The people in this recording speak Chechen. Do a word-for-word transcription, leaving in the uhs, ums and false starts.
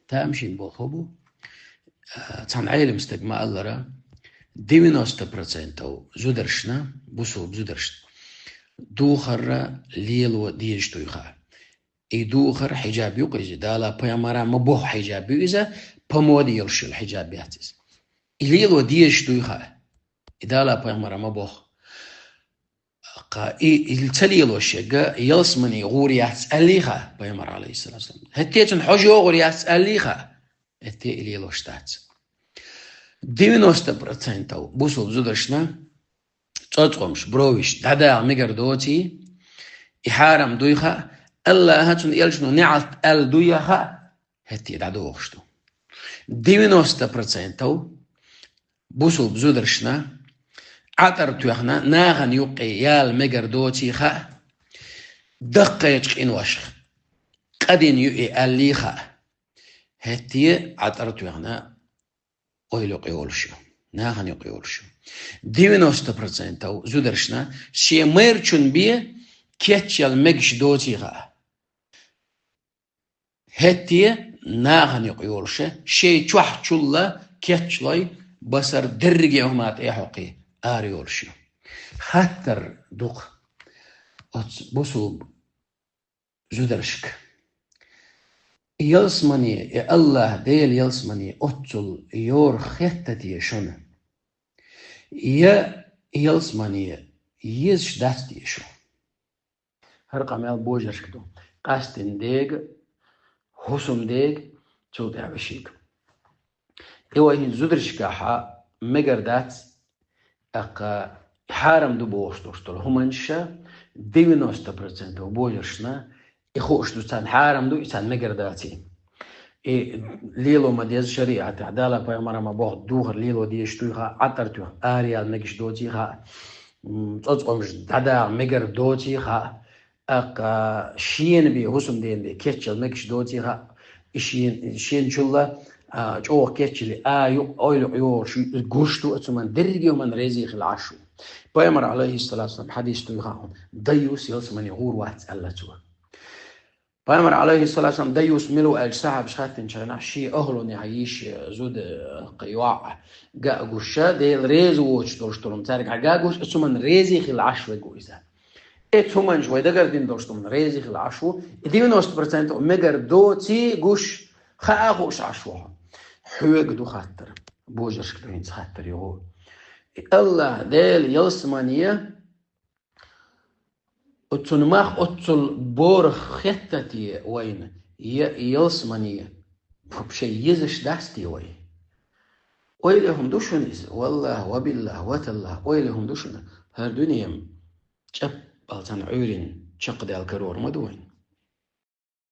Тамашийна болх бу. Цхьана Ӏелам стага ма-аллара, девяносто процентов зударшна, бусулба зударшна, духарра лело дезаш дуй хаа. И духар хьиджаб ю-кх иза, Дала пайхамара ма бохху хьиджаб ю иза, помода йолуш йолу хьиджаб яц иза. И лело дезаш дуй хаа. И Дала пайхамара ма бохху. Кха, и, и ца лелош ерг ялсамане гӀур яц аьллий хаа пайхамара, алейхиссалату вассалам. ХӀетте а цунна хьожа йогӀур яц аьллий хаа. ХӀетте а и лелош дац. Девяносто процентов бусулба зударшна цӀоцкъамаш, бровиш дӀадагӀа мегар доций, и хьарам дуй хаа, Аллаха, цуьнан элчано неӀалт аьлла дуй хаа, хӀетте а дӀадохуш ду. Девяносто процентов бусулба зударшна Ӏатар тоьхна нахана юккъе яла мегар доций хаа, даккхийчу къиношха къадина ю и аьллий хаа, хӀетте а Ӏатар тоьхна ойла юкъа йолуш ю, нахана юкъа йолуш ю. Девяносто процентов зударшна шен майрачун бен кечъяла мегаш доций хаа. ХӀетте а нахана юкъа йолуша, шайн чохь чулла кечлой, басар дерриге а хӀума тӀе а хьокхий, ара йолуш ю. Хаттар ду-кх оцу бусулба зударшка. И ялсамане, и Аллаха Делан ялсамане оццул йора хетта те шуна? Я и ялсамане езаш дац те шу? ХӀара къамел божаршка ду. Къаьстина дега, хӀусамдега, цул тӀаьхьа вешига. И вай хӀинца зударшкахь мегар дац, тӀаккха хьарам ду бохуш долуш долу хӀуманаш девяносто процентов божаршна и хууш ду, царна хьарам ду, и царна мегар даций. И лело ма деза шариӀатехь, Дала пайхамара ма бохху духар лело дезаш дуй хаа, Ӏатар тоьхна ара яла мегаш доций хаа, м, цӀоцкъамаш дӀадагӀа мегар доций хаа, тӀаккха шена бен, хӀусамдена бен кечъяла мегаш доций хаа, и шен-, шен чулла, а, чӀогӀа кечъяла, а, ю-, ойла юкъа йогӀуш гуш ду, оцу хӀуманна дерриге а хӀуманна резий хила Ӏаш ву. Пайхамар, алейхиссалату вассалам, хьадис дуй хаьа хьуна, дайюс ялсамане гӀур вац аьлла цо. Пайхамар, алейхиссалату вассалам, дайюс мила ву аьлча, сахьабаш хаьттинчу хенахь, шен охӀлунехь йиш, зуда, кхин йоӀ га а гуш, Дела реза воцуш долуш долу хӀума цаьргахь га а гуш, оцу хӀуманна резий хила Ӏаш верг ву иза. Оцу хӀуманаш вай дагардина долуш долу хӀуманна резий хила Ӏаш ву, и девяносто процентов мегар доций гуш, хаа а хууш Ӏаш ву хьо. Хьоьга ду хаттар, божаршка ду хӀинца хаттар юха. И Аллаха Дела ялсамане, оцунна мах оццул бора хетта те вайна, я и ялсамане вообще езаш дац те вай? Ойла хӀума ду шуна иза, валлахӀи, ва биллахӀи, ва таллахӀи, ойла хӀума ду шуна, хӀара дуьне-м чӀаппалцан Ӏуьйрина чекхдаьлла карор ма ду вайна.